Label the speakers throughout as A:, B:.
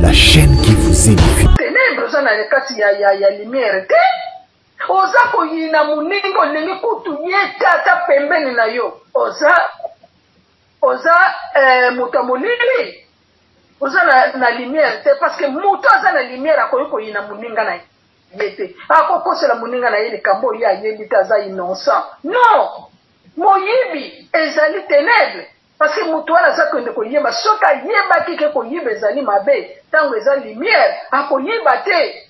A: la chaîne qui vous édifie.
B: Ténèbres oza na kati ya, ya, ya lumière te oza koyina moninga olingi kutu ye te ata pembeni na yo oza oza eh, moto ya molili oza na, na lumière te parce que moto aza na lumière akoki koyina moninga na ye te akokosela moninga na ye likambo oyo ye ayebi te aza innocent non moyibi ezali ténèbre parce que moto wana aza kende koyeba soki ayebaki ke koyiba ezali mabe ntango eza lumière akoyiba te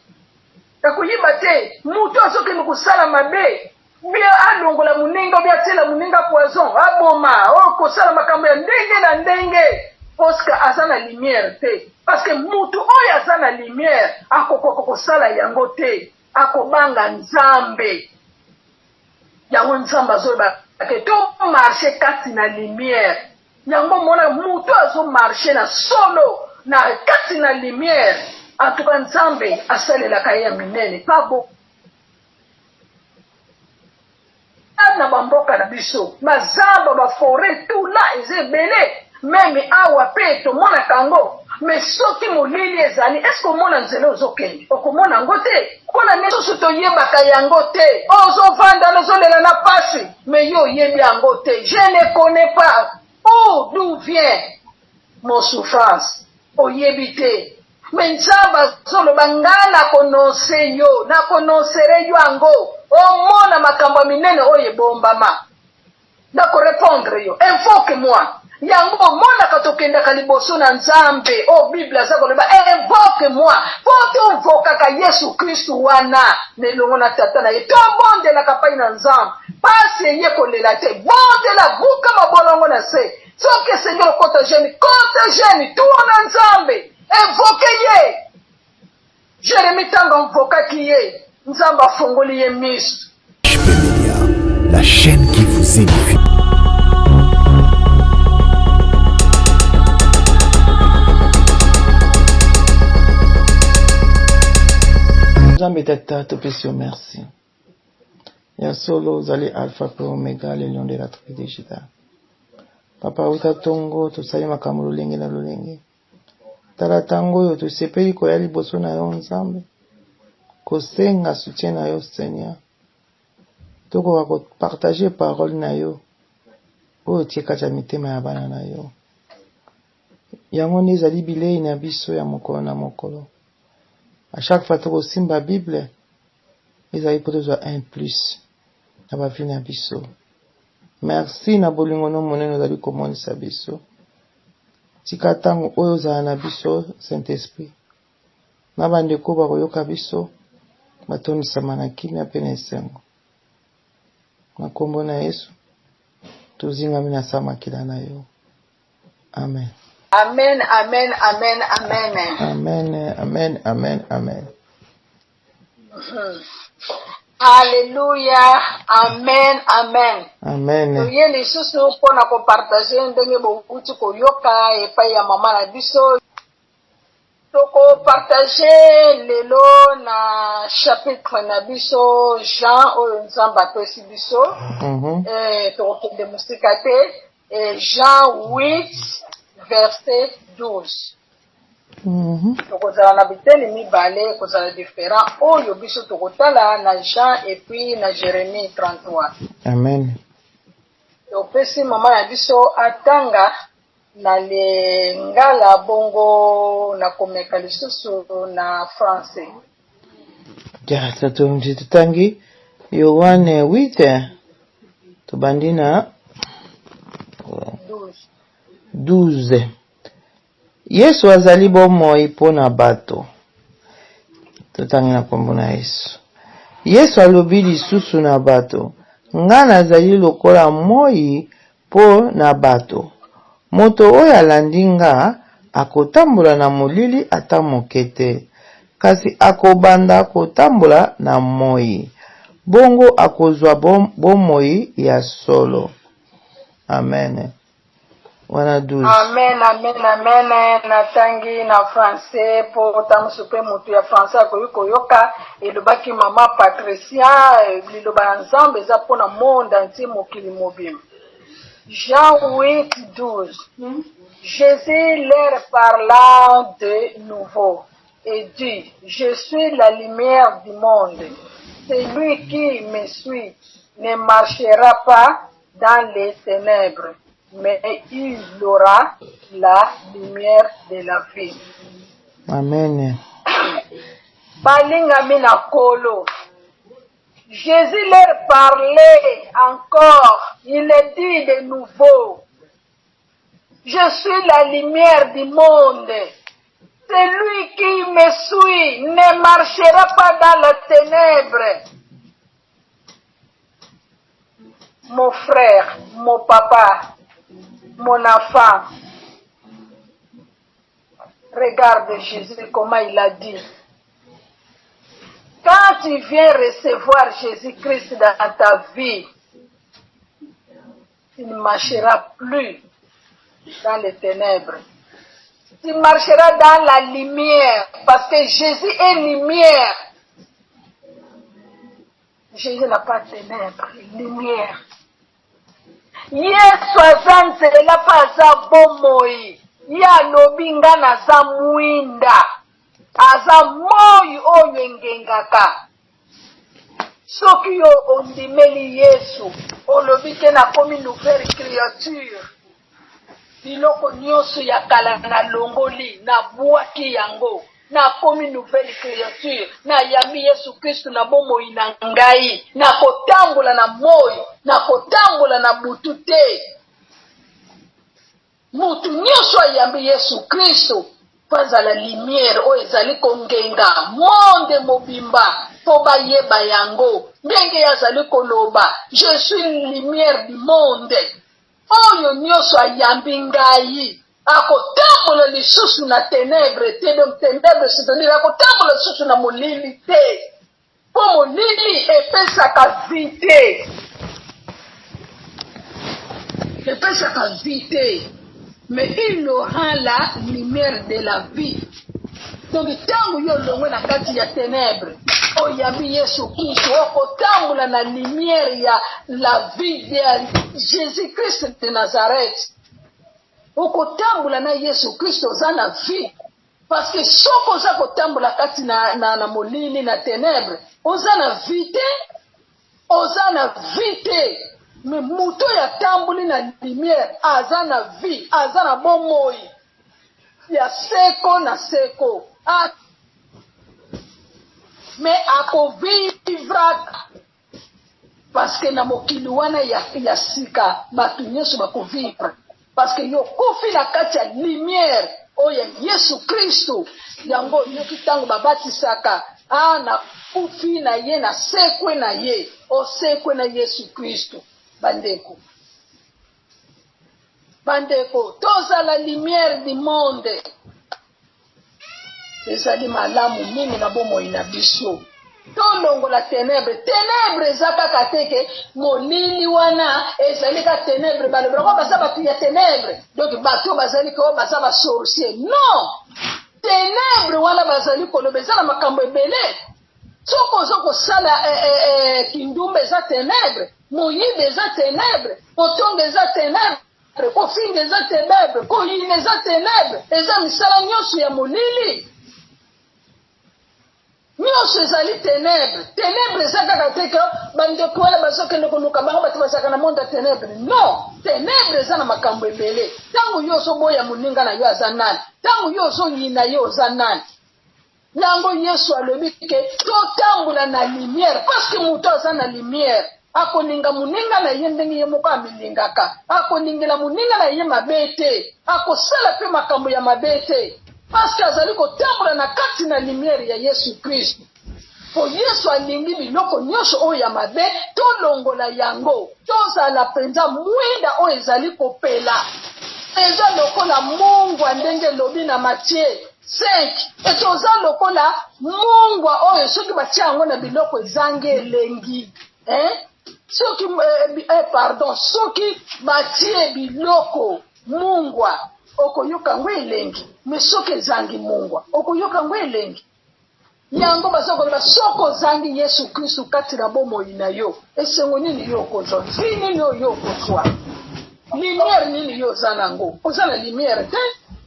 B: akoyiba te moto azokende kosala mabe bia alongola moninga bia atiela moninga poison aboma oyo kosala makambo ya ndenge na ndenge parce aza na lumière te parce que moto oyo aza na lumière akokoka kosala yango te akobanga nzambe yango nzambe azoyeba ke tomarche kati na lumière yango mona moto azomarche na solo na kati na lumière antuka nzambe asalelaka ye ya minene pabo na bamboka na biso bazamba baforet tout là eza ebele meme awa mpe tomonaka yango me soki molili ezali eske omona nzela ozokende okomona yango te mpona misusu toyebaka yango te ozovanda nozolela na pasi me yo oyebi yango te je ne connais pas où d'où vient mon souffrance oyebi te me nzambe azoloba nga nakononse yo nakononsere yo yango omona makambo ya minene oyo ebombama nakorepondre yo invoque moi yango omonaka tokendaka liboso na nzambe oyo bible aza koloba invoque moi mpo tovokaka yesu kristu wana na elongo na tata na ye tobondelaka pai na nzambe pasi eye kolela te bondela buka mabolongo na se soki esengeli okota jeune kota jeune tuna nzambe invoke ye jeremi ntango invokaki ye nzambe afongoli ye miso
A: HP Media, la chaîne qui vous édifie.
C: Nzambe tata topesi yo merci ya solo ozali alpha mpe omega le lion de la tribu de juda papa uta tongo tosali makambo lolenge na lolenge tala ntango oyo tosepeli koya liboso na yo nzambe kosenga soutien na yo seigneur tokoka kopartage parole na yo oyo otie kati ya mitema ya bana na yo yango nde ezali bilei na biso ya mokolo na mokolo a chaque fois tokosimba bible ezali mpo tozwa un plus na bavi na biso merci na bolingo no monene ozali komonisa biso tika ntango oyo ozala na biso saint esprit na bandeko bakoyoka biso batondisama na kimia mpe na esengo na nkombo na yesu tozingami na sa makila na yo amen
B: amen amen amen amen
C: amen amen amen amen
B: Alléluia, amen, amen.
C: Amen.
B: Toye lisusu mpo na kopartage ndenge bowuti koyoka epai ya mama na biso. Tokopartage lelo na chapitre na biso Jean oyo Nzambe apesi biso. Mm -hmm. Eh, tokokende mosika te. Eh, Jean 8 verset 12. Mm -hmm. Tokozala na biteni mibale ekozala différent oyo biso tokotala na Jean et puis na Jérémie 33.
C: Amen.
B: Topesi mama na biso atanga na lingala bongo na komeka lisusu na français.
C: Jasa totangi Yohane 8 tobandi na
B: 12.
C: 12. Yesu azali bomoi mpo na bato. Totangi na nkombo na Yesu. Yesu alobi lisusu na bato, Nga nazali lokola moi mpo na bato. Moto oyo alandi nga akotambola na molili ata moke te, kasi akobanda kotambola na moi. Bongo akozwa bomoi ya solo. Amen. Wana 12.
B: Amen, amen, amen. Natangi na français mpo ntango mosusu mpe moto ya français akoki koyoka. Elobaki mama Patricia, liloba ya Nzambe eza mpo na monde entier, mokili mobimba. Jean 8, 12. Jésus leur parla de nouveau et dit, Je suis la lumière du monde. Celui qui me suit ne marchera pas dans les ténèbres, mais il aura la lumière de la vie.
C: Amen.
B: Balingami na Nkolo. Jésus leur parlait encore. Il dit de nouveau, Je suis la lumière du monde. Celui qui me suit ne marchera pas dans la ténèbre. Mon frère, mon papa, mon enfant, regarde Jésus comment il a dit. Quand tu viens recevoir Jésus-Christ dans ta vie, tu ne marcheras plus dans les ténèbres. Tu marcheras dans la lumière parce que Jésus est lumière. Jésus n'a pas de ténèbres, lumière. Yesu aza nzela mpe aza bomoi. Ye alobi nga naza mwinda, aza moi oyo engengaka. Soki yo ondimeli Yesu, olobi te nakomi nouvelle creature, biloko nyonso ya kala nalongoli, nabwaki yango, nakomi nouvelle creature, nayambi Yesu Kristu na bomoi na ngai, nakotambola na moi, nakotambola na butu te. Moto nyonso ayambi Yesu Kristo mpo azala lumière oyo ezali kongenga monde mobimba mpo bayeba yango. Ndenge ye azali koloba, Je suis lumière du monde. Oyo nyonso ayambi ngai akotambola lisusu na tenebre te, donc tenebre c'est-à-dire akotambola lisusu na molili te. Mpo molili epesaka vie te. Epesaka vie te. Mais il aura la lumière de la vie. Donc ntango yo olongwe na kati ya tenebre, oyambi Yesu Kristo, okotambola na lumière ya la vie ya Jésus Christ de Nazareth. Okotambola na Yesu Kristo, oza na vie. Parce que soki oza kotambola kati na, na, na molili na tenebre, oza na vie te, oza na vie te. Me moto oyo atamboli na lumière aza na vie, aza na bomoi ya seko na seko. A, me akovivra parce que na mokili wana ya, ya sika bato nyonso bakovivre parce que yo okufi na kati ya lumière oyo ya Yesu Kristo. Yango oyoki ntango babatisaka, ah, nakufi na ye, nasekwe na ye, osekwe na Yesu Kristo. Bandeko, bandeko, tozala lumière du monde. Ezali malamu mingi na bomoi na biso tolongola tenebre. Tenebre eza kaka te ke molili wana ezali ka tenebre, balobelaka baza bato ya tenebre, donc bato oyo bazali ko baza ba sorcier. Non, tenebre wana bazali koloba eza na makambo ebele. Soki ozo kosala eh, eh, eh, kindumba eza tenebre, moyibi eza tenebre, kotonga eza tenebre, Kofinga eza tenebre, koyina eza tenebre, eza misala nyonso ya molili. Nyonso ezali tenebre. Tenebre eza kaka te ke bandeko wana bazokende koluka bango bato bazalaka na monde ya tenebre. Non, tenebre eza na makambo ebele. Ntango yo ozoboya moninga na yo aza nani? Ntango yo ozoyina ye oza nani? Yango Yesu alobi ke totambola na lumière parce que moto aza na lumière akolinga moninga na ye ndenge ye moko amilingaka, akolingela moninga na ye mabe te, akosala mpe makambo ya mabe te parce que azali kotambola na kati na lumière ya Yesu Kristo. Mpo Yesu alingi biloko nyonso oyo ya mabe tolongola yango, tozala mpenza mwinda oyo ezali kopela. Eza lokola mungwa ndenge elobi na Matie 5 ete oza lokola mungwa oyo soki batia yango na biloko ezangi elengi, eh? Soki eh, eh, pardon, soki batie biloko mungwa okoyoka yango elengi, me soki ezangi mungwa okoyoka yango elengi. Yango baza koloba soki ozangi Yesu Kristu kati na bomoi na yo, esengo nini yo okozwa? Vie nini oyo yo okozwa? Lumière nini yo oza nango? Oza na lumière te,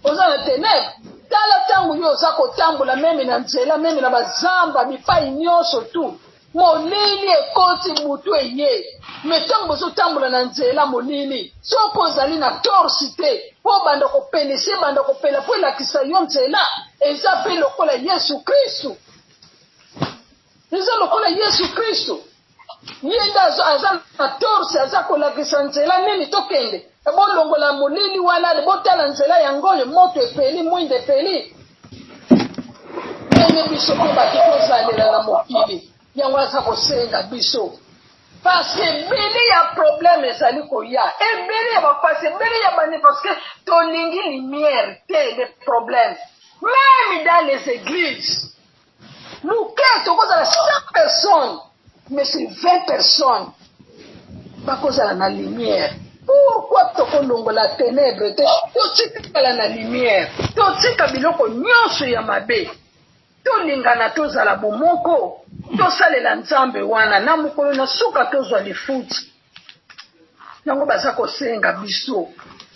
B: oza na ténèbre. Tala ntango yo oza kotambola meme na nzela, meme na bazamba, bipai nyonso tu molili ekoti, butu eye. Me ntango bozotambola na nzela molili, soki ozali na torse te mpo obanda kopelisa, ebanda kopela mpo elakisa yo nzela, eza mpe lokola Yesu Kristu, eza lokola Yesu Kristu. Ye nde aza na torse, aza kolakisa nzela nini tokende. Bolongola molili wana, botala nzela yango oyo, moto epeli, mwinda epeli. Ndenge biso mpe bato tozalela na mokili, yango aza kosenga biso, parce que ebele ya problème ezali koya, ebele ya bapasi, ebele ya bani, parce que tolingi lumière te. Les problèmes même dans les églises, moke tokozala 100 personnes, mais c'est 20 personnes bakozala na lumière. Pourquoi tokolongola ténèbre te, totikala na lumière, totika biloko nyonso ya mabe, tolingana, tozala bomoko, tosalela Nzambe wana na mokolo na suka tozwa lifuti? Yango baza kosenga biso.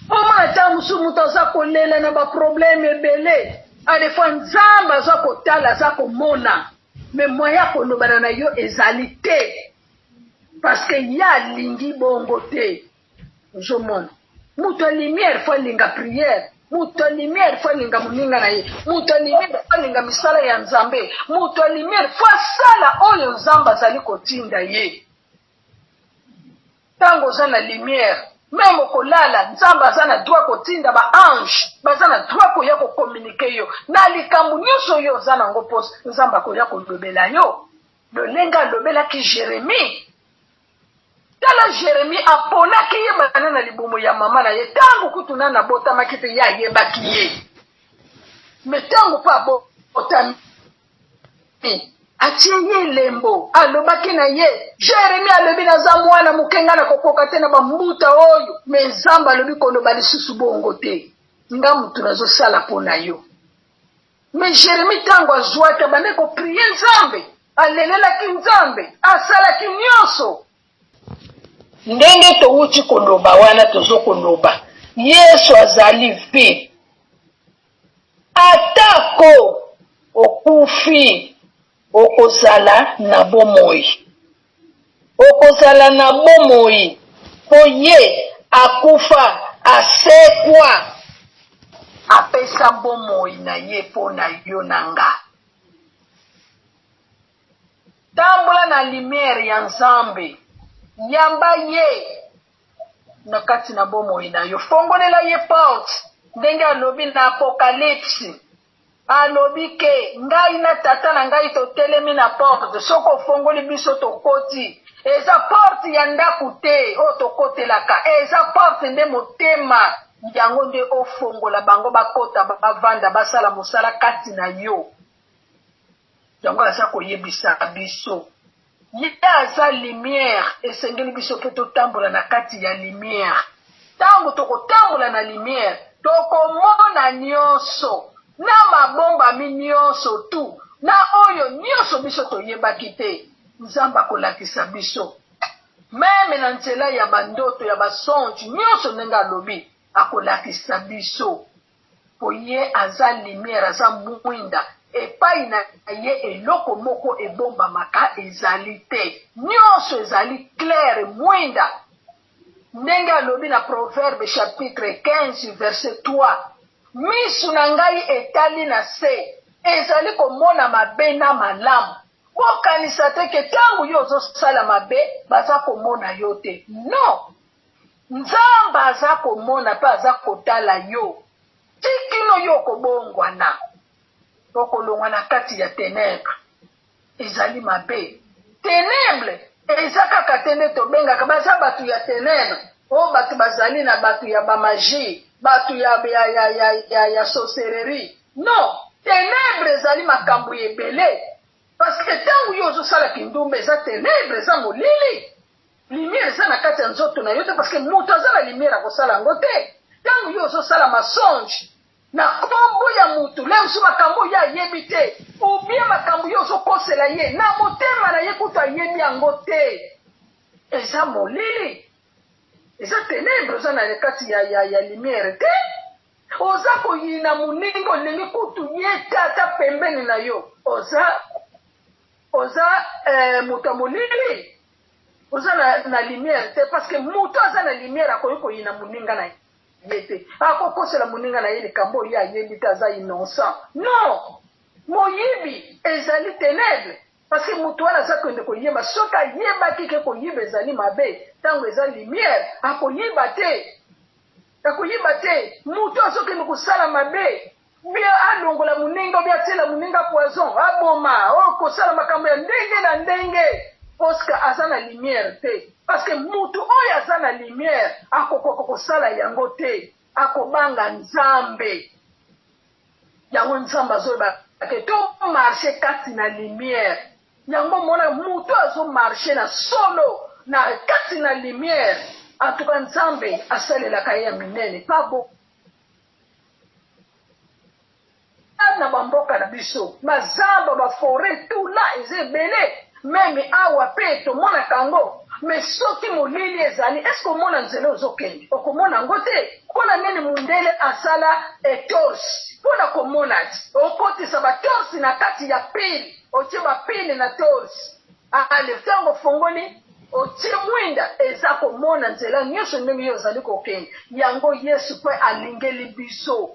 B: Omona ata mosusu moto aza kolela na baproblème ebele, alefois Nzambe aza kotala, aza komona, me moyen ya kolobana na yo ezali te, parce que ye alingi bongo te. Ozomona, moto ya lumière faut alinga prière, moto ya lumière faut alinga moninga na ye, moto ya lumière faut alinga misala ya Nzambe, moto ya lumière faut asala oyo Nzambe azali kotinda ye. Ntango oza na lumière, meme okolala, Nzambe aza na droit kotinda baange, baza na droit koya kocommuniquer yo na likambo nyonso oyo oza nango mposa. Nzambe akoya kolobela yo lolenge alobelaki Jeremie. Tala, Jeremie aponaki ye bana na libumu ya mama na ye. Ntango kutu nani abotamaki te, ye ayebaki ye. Me ntango mpe abotami, atie ye elembo, alobaki na ye. Jeremi alobi: "Naza mwana moke, ngai nakokoka te na bambuta oyo." Me Nzambe alobi: "Koloba lisusu bongo te, nga motu nazosala mpo na yo." Me Jeremi, ntango azwaki, abandaki koprier Nzambe, alelelaki Nzambe, asalaki nyonso ndenge towuti koloba wana. Tozokoloba Yesu azali vie. Atako okufi, okozala na bomoi, okozala na bomoi, mpo ye akufa, asekwa, apesa bomoi na ye mpo na yo na nga. Tambola na lumière ya Nzambe, yamba ye na kati na bomoi na yo, fongolela ye porte, ndenge alobi na Apocalypse. Alobi ke ngai na Tata na ngai totelemi na porte, soki ofongoli biso tokoti. Eza porte ya ndako te oyo tokotelaka, eza porte nde motema. Yango nde ofongola bango, bakota, bavanda, basala mosala kati na yo. Yango aza koyebisa biso, ye aza lumière, esengeli biso mpe totambola na kati ya lumière. Ntango tokotambola na lumière, tokomona nyonso na mabombami nyonso tu, na oyo nyonso biso toyebaki te, Nzambe akolakisa biso meme na nzela ya bandoto, ya basonge nyonso. Ndenge alobi, akolakisa biso, po ye aza lumière, aza mwinda. Epai na ye eloko moko ebombamaka ezali te, nyonso ezali clair, mwinda. Ndenge alobi na Proverbe chapitre 15 verset 3: "Misu na ngai etali na se, ezali komona mabe na malamu." Bokanisa te ke ntango yo ozosala mabe, baza komona yo te. Non, Nzambe aza komona mpe aza kotala yo tikino yo okobongwana, okolongwa na kati ya ténèbre. Ezali mabe. Ténèbre eza kaka te nde tobengaka baza bato ya ténèbre, oyo bato bazali na bato ya bamagie, bato ya sorcellerie. Non, ténèbre ezali makambo ebele, parce que ntango yo ozosala kindumba, eza ténèbre, eza molili. Lumière eza na kati ya nzoto na yo te, parce que moto aza na lumière akosala yango te. Ntango yo ozosala mensonge na nkombo ya mutu le mosusu, makambo oyo ayebi te, ou bien makambo yo ozokosela ye na motema na ye, kutu ayebi yango te, eza molili. Eza tenebre, oza na kati ya, ya, ya lumière te. Oza koyina moninga, olingi kutu ye te ata pembeni na yo. Oza oza eh, moto ya molili, oza na, na lumière te, parce que moto aza na lumière akoki koyina moninga na ye te, akokosela moninga na ye likambo oyo ye ayebi te, aza innocent. Non, moyibi ezali tenebre. Parce que mutu wana aza kende koyeba, soki ayebaki ke koyiba ezali mabe, tango eza lumière, akoyiba te. Akoyiba te. Mutu azokende kosala mabe, bien alongola moninga, bien atiela moninga poison, aboma, oyo kosala makambo ya ndenge na ndenge, parce que aza na lumière te. Parce que mutu oyo aza na lumière akokoka kosala yango te, akobanga Nzambe. Yango Nzambe azoloba ke to marche kati na lumière. Yango omona moto azo marche na solo na kati na lumière, en tout cas Nzambe asalelaka ye ya minene pa bo na bamboka na biso bazamba ba foret tout là eza ebele meme awa pe tomonaka yango me soki molili ezali eske omona nzela ozokende okomona yango te mpo na nini mundele asala etorse mpo na komona ti okotisa batorse na kati ya pile otie bapile na torse ale ntango ofongoli otie mwinda eza komona nzela nyonso ndenge yo ozali kokende yango yesu mpe alingeli biso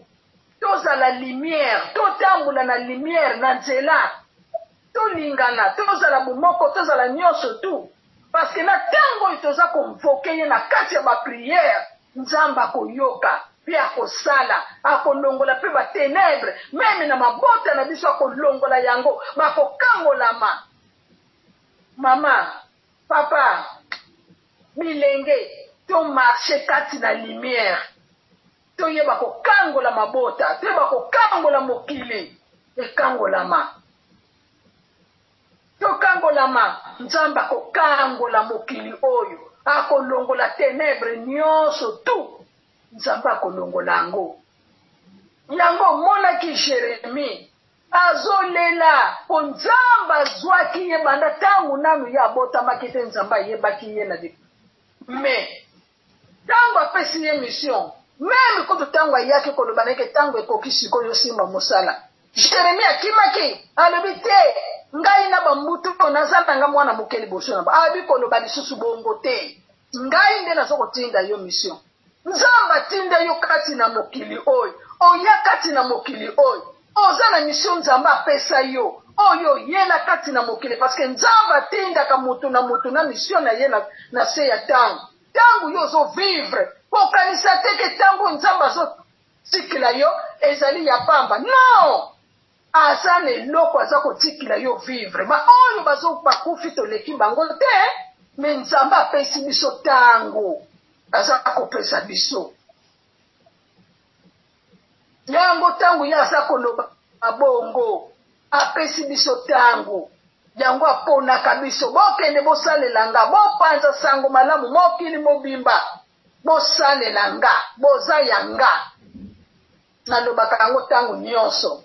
B: tozala lumière totambola na lumière na nzela Tolingana, tozala bomoko, tozala nionso tout parce que na tango oyo toza ko invoquer ye na kati ya ba prières, Nzambe akoyoka pe akosala, akolongola pe ba tenèbres meme na mabota na biso akolongola yango, bakokangolama. Mama, papa, bilenge, to marcher kati na lumière. Toyeba kokangola mabota, toyeba kokangola mokili ekangolama. Tokangolama, Nzambe akokangola mokili oyo, akolongola tenebre nyonso tu, Nzambe akolongola yango. Yango omonaki Jeremie azolela mpo Nzambe azwaki ye banda ntango nanu ye abotamaki te, Nzambe ayebaki ye na me Tango apesi ye mission, meme kutu tango ayaki koloba na ye ke tango ekoki sikoyo osimba mosala, Jeremie akimaki, alobi te, ngai na ba mbutu oyo naza na nga mwana moke liboso na ba, alobi koloba lisusu bongo te, ngai nde nazo kotinda yo mission. Nzambe atinda yo kati na mokili oyo, oya kati na mokili oyo, Oza na mission Nzambe apesa yo oyo oyela kati na mokili parce que Nzambe atindaka mutu na mutu na mission na ye na, na se ya tango. Tango yo ozo vivre, kokanisa te ke tango oyo Nzambe azo tikela yo ezali ya pamba. Non! Aza na eloko aza kotikela yo vivre. Ba oyo bazo bakufi toleki bango te, mais Nzambe apesi biso tango aza kopesa biso. Yango ntango ye aza koloba bongo, apesi biso ntango yango, aponaka biso, bokende bosalela nga, bopanza sango malamu mokili mobimba, bosalela nga, boza ya nga. Nalobaka yango ntango nyonso.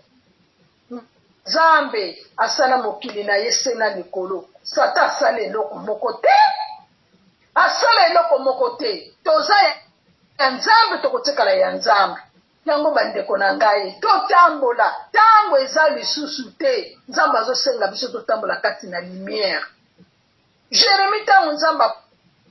B: Nzambe asala mokili na ye se na likolo. Satan asala eloko moko te. Asala eloko moko te. Toza ya Nzambe, tokotikala ya Nzambe. Yango bandeko na ngai, totambola ntango eza lisusu te. Nzambe azosenga biso totambola kati na lumière. Jeremie, ntango Nzambe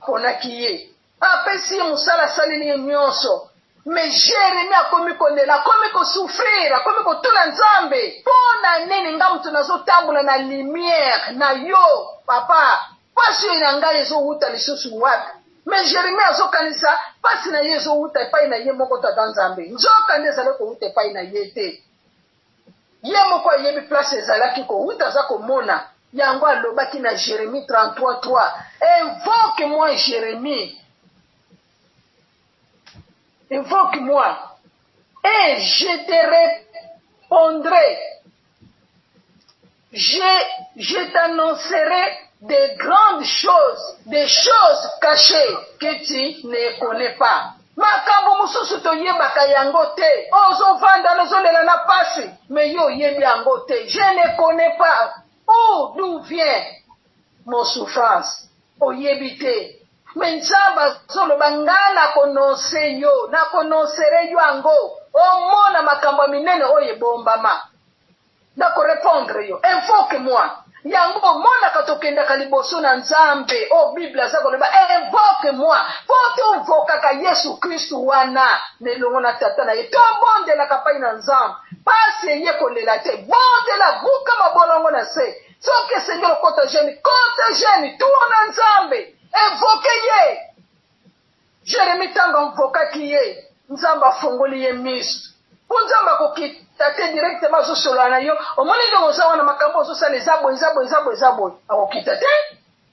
B: aponaki ye, apesi ye mosala, asaleli ye nyonso, me Jeremie akomi kolela, akomi kosouffrir, akomi kotuna Nzambe, mpo na nini nga moto nazotambola na lumière na yo papa, pasi oyo na ngai ezowuta lisusu wapi? Me Jeremie azokanisa pasi na ye ezowuta epai na ye moko tata Nzambe, nzoka nde ezali kowuta epai na ye te. Ye moko ayebi place ezalaki kowuta, aza komona yango. Alobaki na Jeremie 33:3, invoque moi Jeremie, invoque moi et je te répondrai, je t'annoncerai des grandes choses, des choses cachées que tu ne connais pas. Makambo mosusu toyebaka yango te. Ozovanda nozolela na pasi, mais yo oyebi yango te. Je ne connais pas où d'où vient mon souffrance. Oyebi te. Me Nzambe azoloba nga nakononse yo, nakononsere yo yango, omona makambo ya minene oyo ebombama. Nako repondre yo, invoque moi. Yango omonaka tokendaka liboso na Nzambe, oyo Bible aza koloba invoque moi, po to invokaka Yesu Kristu wana na elongo na Tata na ye, tobondelaka pai na Nzambe. Pasi eye kolela te, bondela, buka mabolongo na se. Soki esengeli okota jeune, kota jeune, tuna Nzambe, invoque ye. Jeremie ntango invokaki ye, Nzambe afongoli ye miso. Mpo Nzambe akokita te directement azosolola na yo, omoni ndenge oza wana, makambo ozosala eza boye, eza boye, eza boye, eza boye. Akokita te,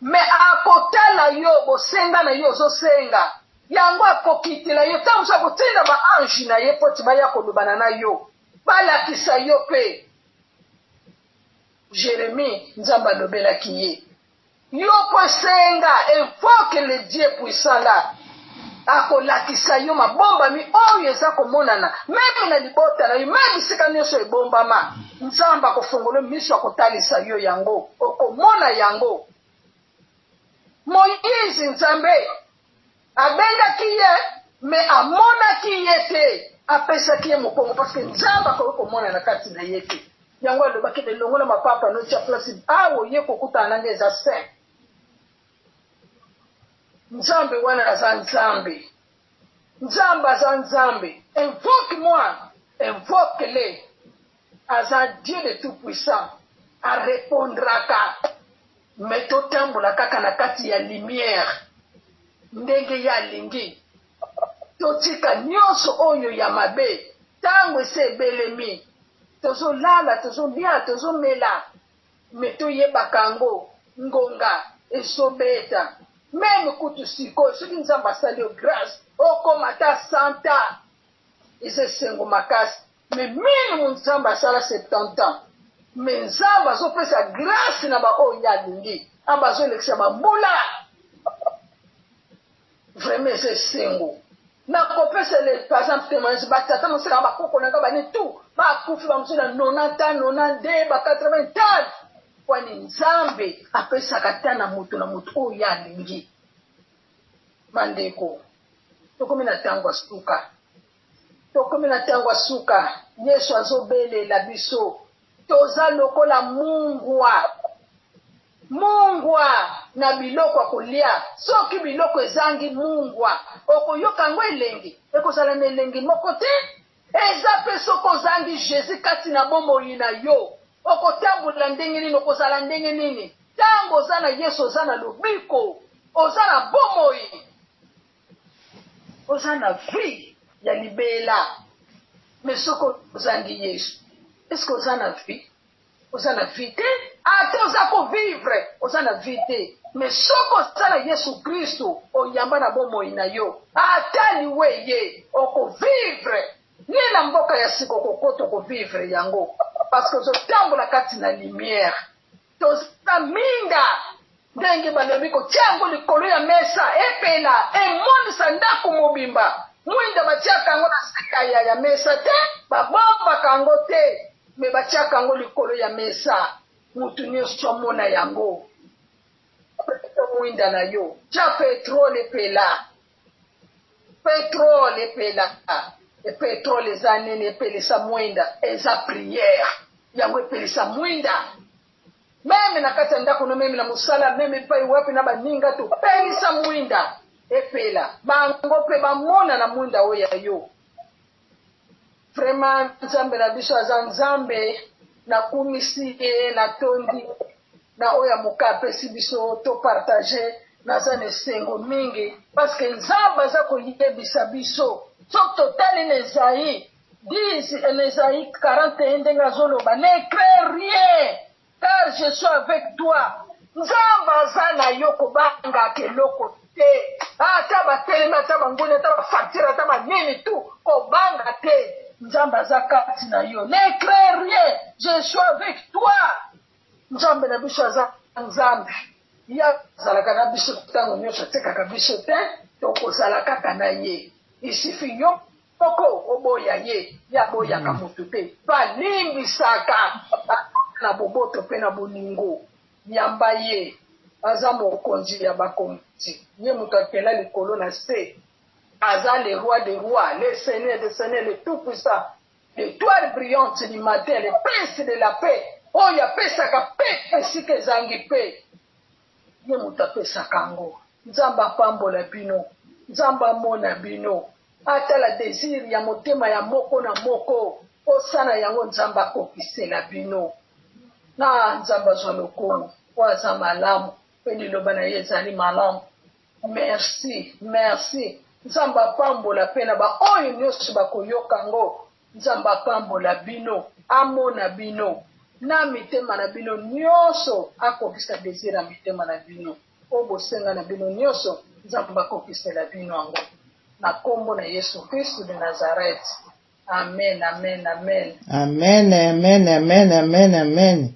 B: mais akotala yo, bosenga na yo ozosenga yango, akokitela yo. Ntango mosusu akotinda ba ange na ye mpo ti baya kolobana na yo, balakisa yo mpe. Jeremie, Nzambe alobelaki ye. Yo ko senga invoque le Dieu puissant là akolakisa yo mabombami oyo eza komonana meme na libota na yo meme bisika nyonso ebombama. Nzambe akofongola miso, akotalisa yo yango, okomona yango. Moïse, Nzambe abengaki ye me amonaki ye te, apesaki ye mokongo parce que Nzambe akoki komonana kati na ye te. Yango alobaki elongola mapapa notia place awa oye kokutana na nga eza saint. Nzambe wana aza Nzambe, Nzambe aza Nzambe. Invoque moi, invoque le, aza Dieu de tout puissant, arepondraka. Me totambola kaka na kati ya lumière ndenge ye alingi, totika nyonso oyo ya mabe. Ntango esi ebelemi, tozolala, tozolia, tozomela, me toyebaka yango ngonga ezobeta. Meme kutu sikoyo soki Nzambe asali yo grâce okoma ata 100 ans, eza esengo makasi. Me minimum Nzambe asala 70 ans, me Nzambe azopesa grâce na baoyo ye alingi, amba azolekisa bambula. Vraiment eza esengo. Nakopesa le par exemple témoignage, batata mosala bakoko na nga bani tout bakufi, bamosusu na 90 ans, 92, ba 80 ans, kwani Nzambe apesaka ta na moto na moto oyo ye alingi. Bandeko, tokomi na ntango ya suka, tokomi na ntango ya suka. Yesu azobelela biso, toza lokola mungwa, mungwa na biloko ya kolia. Soki biloko ezangi mungwa, okoyoka yango elengi, ekozala na elengi moko te. Eza mpe soki ozangi Jesus kati na bomoi na yo, okotambola ndenge nini, okozala ndenge nini? Ntango oza na Yesu, oza na lobiko, oza na bomoi, oza na vie ya libela. Me soki ozangi Yesu, eske oza na vie? Oza na vie te. Ata oza kovivre, oza na vie te. Me soki oza na Yesu Kristu, oyamba na bomoi na yo, ata liwa eye, okovivre. Ye na mboka ya sika okokota, okovivre yango, parce que ozotambola kati na lumière. Toza minda ndenge balobi kotia yango likolo ya mesa, epela, emonisa ndako mobimba. Mwinda batiaka yango na se ya mesa te, babombaka yango te, me batiaka yango likolo ya mesa, motu nyonso amona yango. Mwinda na yo, tia petrole epela, petrole epela. Petrole eza nini? Epelisa mwinda, eza priere yango epelisa mwinda. Meme na kati ya ndako no, meme na mosala, meme epai wapi na baninga, topelisa mwinda epela, bango mpe bamona na mwinda oyo ya yo. Vraiment Nzambe na biso aza Nzambe, nakumisi ye, natondi na oyo ya moka apesi biso to partage. Naza na esengo mingi parce que Nzambe aza koyebisa biso. Soki totali na Esaïe 10, na Esaïe 41, ndenge azoloba, ne crains rien car je suis avec toi. Nzambe aza na yo, kobangaka eloko te. Ata batelemi, ata banguni, ata bafacture, ata banini tu, kobanga te. Nzambe aza kati na yo. Ne crains rien, je suis avec toi. Nzambe na biso aza Nzambe, ye azalaka na biso ntango nyonso, atikaka biso te, tokozala kaka na ye. Isifi yo moko oboya ye, ye aboyaka motu te, balimbisaka na boboto mpe na bolingo. Yamba ye. Aza mokonzi ya bakonzi, ye moto akela likolo na se. Aza le roi des rois, le seigneur des seigneurs, le tout puissant, l'étoile brillante du matin, le prince de la paix, oyo apesaka pe esika ezangi pe. Ye moto apesaka yango. Nzambe apambola bino, Nzambe amona bino, atala desir ya motema ya moko na moko, posa na yango Nzambe akokisela bino. Na Nzambe azwa lokumu, po aza malamu, pe liloba na ye ezali malamu. Merci, merci. Nzambe apambola pe na ba oyo nioso bakoyoka ngo. Nzambe apambola bino, amona bino na mitema na bino nioso, akokisa desir ya mitema na bino. Oyo bosenga na bino nioso, Nzambe akokisela bino yango. Na kombo na Yesu Christu de Nazareth. Amen, amen, amen.
C: Amen, amen, amen, amen, amen.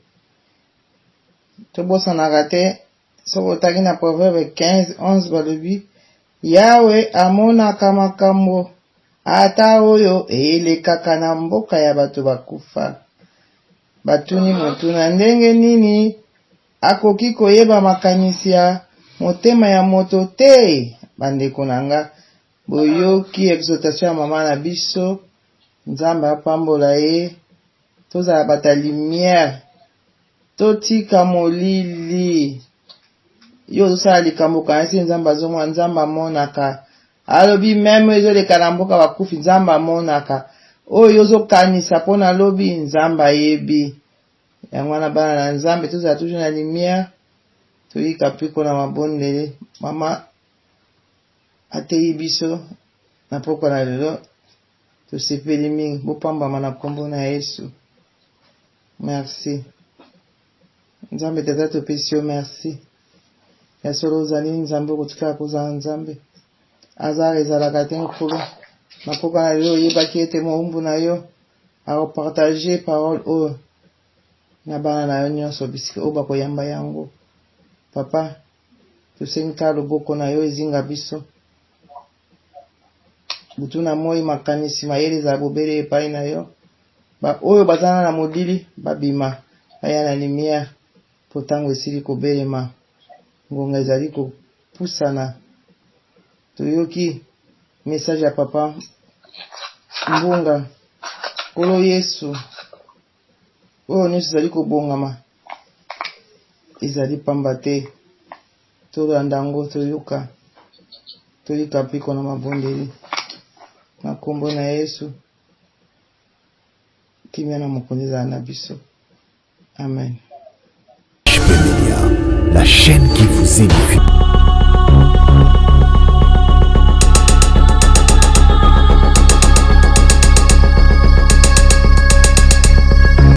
C: Tobosanaka te Soki otangi na Proverbe 15, 11 balobi, Yawe amonaka makambo ata oyo elekaka na mboka ya bato bakufa. Batuni motuna, ndenge nini akoki koyeba makanisi ya motema ya moto te? Bandeko na nga, boyoki exhortation ya mama na biso, Nzambe apambola ye, tozala bato ya lumière. Totika molili. Yo ozosala likambo okanisi Nzambe azomona, Nzambe amonaka. Alobi meme ezoleka na mboka bakufi, Nzambe amonaka. Oyo ozokanisa mpo na lobi, Nzambe ayebi. Yango wana bana na Nzambe tozala toujours na lumière, toyika mpiko na mabondeli. Mama ateyi biso na pokwa na lelo, tosepeli mingi. Bopambama na nkombo na Yesu. Merci. Nzambe tata topesi yo merci. Ya solo ozali Nzambe okotikala kozala Nzambe. Hasard ezalaka te Nkolo. Na pokwa na lelo oyebaki ete mowumbu na yo akopartage parole oyo na bana na yo nyonso bisika oyo bakoyamba yango. Papa, tosengi kaka loboko na yo ezinga biso. Butu na moi makanisi mayele ezala bobele epai na yo. Ba oyo baza na molili babima baya na lumière po tango esili kobelema ngonga ezali kopusana. Toyoki message ya papa Mbunga Nkolo Yesu oyo nyonso ezali kobongama ezali pamba te. Tolanda yango, toyoka, toyika mpiko na mabondeli na nkombo na Yesu. Kimia na Mokonzi ezala na biso. Amen.
A: HP Media, la chaîne qui vous édifie.